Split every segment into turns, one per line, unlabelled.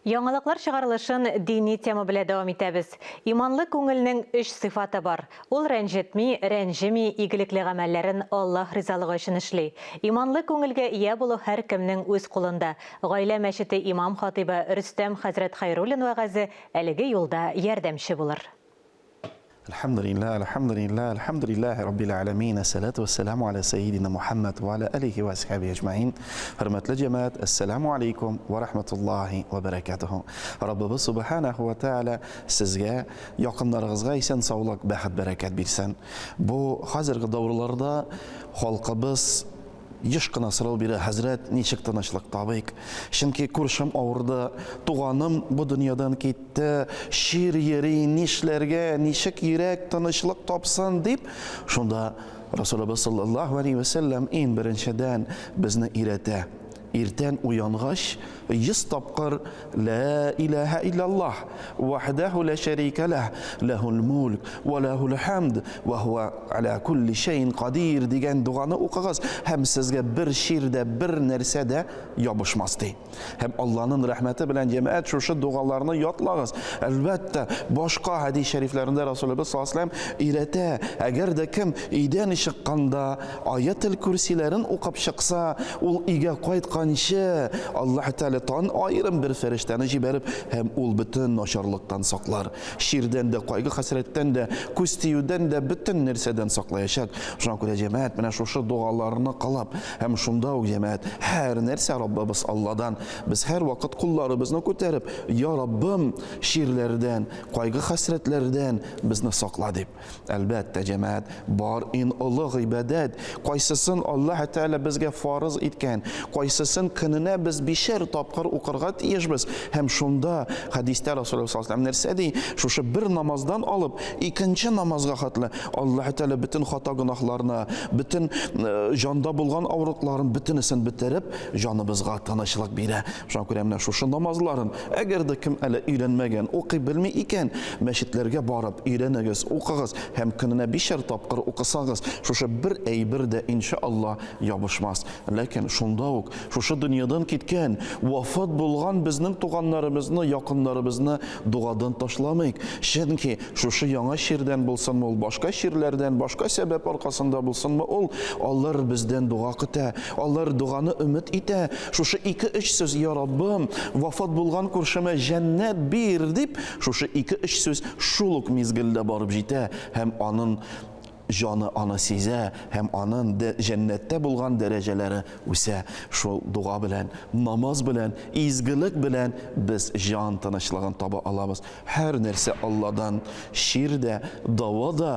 Яңалыклар чыгарылышын дини тема белә дәвам итәбез. Иманлы күңелнең өч сыйфаты бар. Ул рәнҗетми, рәнҗеми, игелекле гамәлләрен Аллаһ ризалыгы өчен эшли. Иманлы күңелгә ия булу һәркемнең үз кулында. Гаилә мәчете имам-хатыйбы Рөстәм хәзрәт Хәйруллин вәгазе әлеге юлда ярдәмче булыр.
Әлхәмдүлилләһ, әлхәмдүлилләһ, әлхәмдүлилләһи раббил әләмин, әссәләтү вәссәламү аля сәййидина Мухәммәд вә аля әлихи вә асхабихи әҗмәин. Хөрмәтле җәмәгать, әссәламү алейкум вә рахматуллаһи вә бәрәкәтүһү. Раббыбыз субханәһү вә тәгалә сезгә, якыннарыгызга исән-саулык, бәхет-бәрәкәт бирсен. Бу хәзерге дәверләрдә халкыбыз Еш кына сорау бирә, Хәзрәт, ничек тынычлык табыйк? Чөнки күршем авырды, туганым бу дөньядан китте, чир йөри, нишләргә, ничек йөрәк тынычлык тапсын, дип, шунда Расулыбыз саллаллаһу алейһи вә сәлләм иң беренчедән безне өйрәтә. Иртән уянгач, 100 тапкыр Лә иләһә илляллаһ, вахдәһу лә шәрикә ләһ, ләһул мүлк, вә ләһул хәмд, вә һуә аля кулли шәйин кадир дигән доганы укыгыз һәм сезгә бер чир дә, бер нәрсә дә ябышмас, ди. Һәм Аллаһның рәхмәте белән, җәмәгать, шушы догаларны ятлагыз. Әлбәттә, башка хәдис шәрифләрендә Расулыбыз саллаллаһу алейһи ва сәлләм өйрәтә, әгәр дә кем өйдән чыкканда Аятел Көрсиләрен укып чыкса, ул өйгә кайтканчы, Аллаһ Тәгалә тан аерым бер фәрештәне җибәреп, һәм ул бөтен начарлыктан саклар. Чирдән дә, кайгы-хәсрәттән дә, күз тиюдән дә, бөтен нәрсәдән саклаячак. Шуңа күрә, җәмәгать, менә шушы догаларны кылып, һәм шунда ук, җәмәгать, һәр нәрсә Раббыбыз Алладан, без һәрвакыт кулларыбызны күтәреп, Я Раббым, чирләрдән, кайгы-хәсрәтләрдән безне сакла, дип. Әлбәттә, җәмәгать, бар ин олы гыйбадәт, кайсысын Аллаһ Тәгалә безгә фарыз иткән, кайсысын көненә без бишәр тапкыр укырга тиешбез. Һәм шунда хәдистә Расулыбыз саллаллаһу алейһи ва сәлләм нәрсә ди? Шушы бер намаздан алып, икенче намазга хәтле Аллаһ Тәгалә бөтен хата-гөнаһларны, бөтен җанда булган авырлыкларын бөтенесен бетереп, җаныбызга тынычлык бирә. Шуңа күрә менә шушы намазларын, әгәр дә кем әле өйрәнмәгән, укый белми икән, мәчетләргә барып, өйрәнегез, укыгыз һәм көненә бишәр тапкыр укысагыз, шушы бер әйбер дә, иншаАллаһ, ябышмас. Ләкин шунда ук шушы дөньядан киткән, вафат булган безнең туганнарыбызны, якыннарыбызны догадан ташламыйк. Чөнки шушы яңа чирдән булсынмы ул, башка чирләрдән, башка сәбәп аркасында булсынмы ул, алар бездән дога көтә, алар доганы өмет итә. Шушы ике-өч сүз, Я Раббым, вафат булган күршемә җәннәт бир, дип, шушы ике-өч сүз шул ук мизгелдә барып җитә һәм анын җаны аны сизә һәм анын җәннәттә булган дәрәҗәләре үсә. Шул дога белән, намаз белән, изгелек белән без җан тынычлыгын таба алабыз. Һәр нәрсә Алладан, чир дә, дава да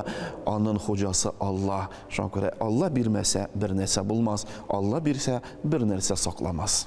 анын хуҗасы Алла. Шуңа күрә Алла бирмәсә, бернәрсә булмас, Алла бирсә, бернәрсә сакламас.